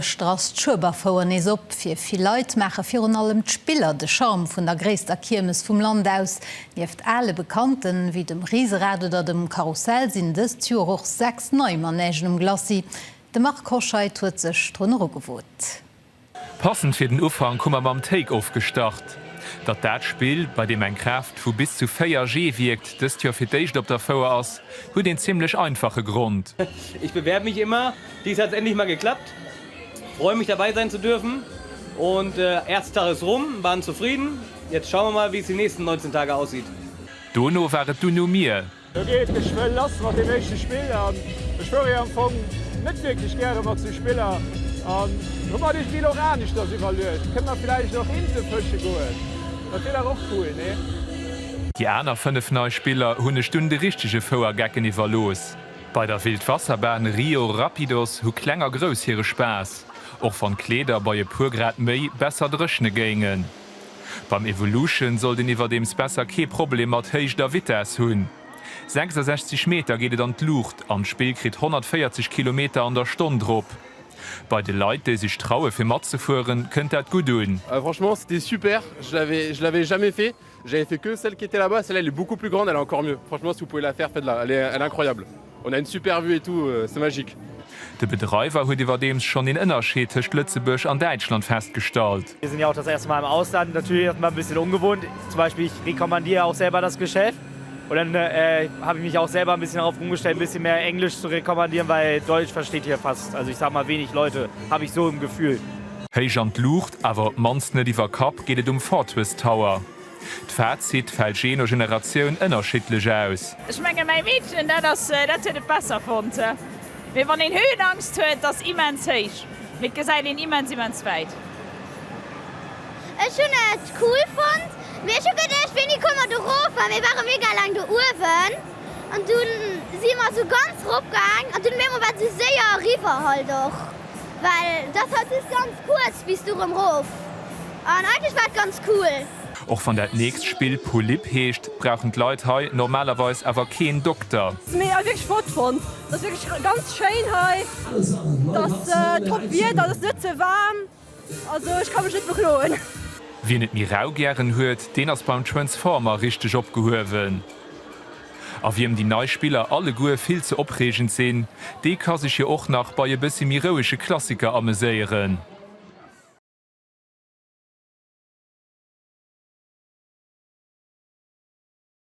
Gëschter ass d'Schueberfouer nees op. Fir vill Leit maache virun allem d'Spiller de Charme vun der gréisster Kiermes vum Land aus. Nieft ale Bekannten, wéi dem Riserad oder dem Karussell, sinn dëst Joer och 6 nei Manègen um Glacis. De Marc Hoscheid huet sech drun erugewot. Passend fir den Ufank hu mer mam Take Off gestart. Datt dat Spill, bei deem eng Kraaft vu bis zu 4 G wierkt, dëst Joer fir d'éischt op der Fouer ass, huet een zimmlech einfache Grond. Ich bewerbe mich immer, dies hat's endlich mal geklappt, freue mich dabei sein zu dürfen und erste Tag ist rum, waren zufrieden, jetzt schauen wir mal wie es die nächsten 19 Tage aussieht. Dono war et dunn u mir. Do geet et geschwë lass mat deem éischte Spill an ech fuere jo am Fong net wierklech gäre mat sou Spiller an hu mer dee Spill och aneschters iwwerluecht. Kënne mer villäicht och Inte fësche goen? Dat wier dach och cool, nee? Déi aner 5 nei Spiller hunn ech dunn de richtege Fouergecken iwwerlooss. Bei der Wildwasserbahn Rio Rapidos hu Kleng a Grouss hire Spaass, och wann d'Kleeder bei e puer Grad méi besser dréchne géingen. Beim Evolution sollt een iwwerdeems besser kee Problem mat Héicht a Vitess hunn. 66 Meter geet et an d'Luucht an d'Spill kritt 140 Kilometer an der Stonn drop. Bei de Leit, déi sech traue fir matzefueren, kënnt dat gutt un. Franchement c'était super, je l'avais je l'avais jamais fait, j'avais fait que celle qui était là-bas, celle-là elle est beaucoup plus grande, elle est encore mieux, franchement si vous pouvez la faire faites-la, elle est elle est incroyable. On a une super vue et tout, c'est magique. De Bedreiwer huet iwwerdeems schonn een Ënnerscheed tëscht Lëtzebuerg an Däitschland festgestallt. Wir sind ja auch das erste Mal im Ausland, natürlich erstmal ein bisschen ungewohnt. Zum Beispiel ich rekommandiere auch selber das Geschäft und dann habe ich mich auch selber ein bisschen darauf umgestellt, ein bisschen mehr Englisch zu rekommandieren, weil Deutsch versteht hier fast, also ich sag mal wenig Leute, habe ich so im Gefühl. Héich an d'Luucht, awer op d'mannst net iwwer Kapp, geet et um Fortress Tower. D'Fazit fält jee no Generatioun ënnerschiddlech aus. Ech menge mäi Meedchen, dat ass, dat huet et besser fonnt. Mee wann een Höhenangst huet, 't ass immens héich, mee 't gesäit een immens, immens wäit. Ech hunn et cool fonnt, mee ech hu geduecht, wéini komme mer do rof, well mir ware mega laang do uewen an dunn si mer sou ganz rop gaang an dunn op eemol war et sou séier eriwwer halt och, well et ass halt just ganz kuerz bis du rëm rof. An eigentlech war et ganz cool. Och wann dat nächst Spill Polyp heescht, brauchen d'Leit hei normalerweis awer keen Dokter. Mee wierklech flott fonnt. Et ass wierklech ganz schéin hei. Et ass top Wieder, et ass net ze waarm. Also ech ka mech net bekloen. Wien et méi rau gären huet, deen ass beim Transformer richteg opgehuewen. A wiem déi nei Spiller alleguer vill ze opreegend sinn, dee ka sech jo och nach bei e bëssi méi rouege Klassiker ameséieren.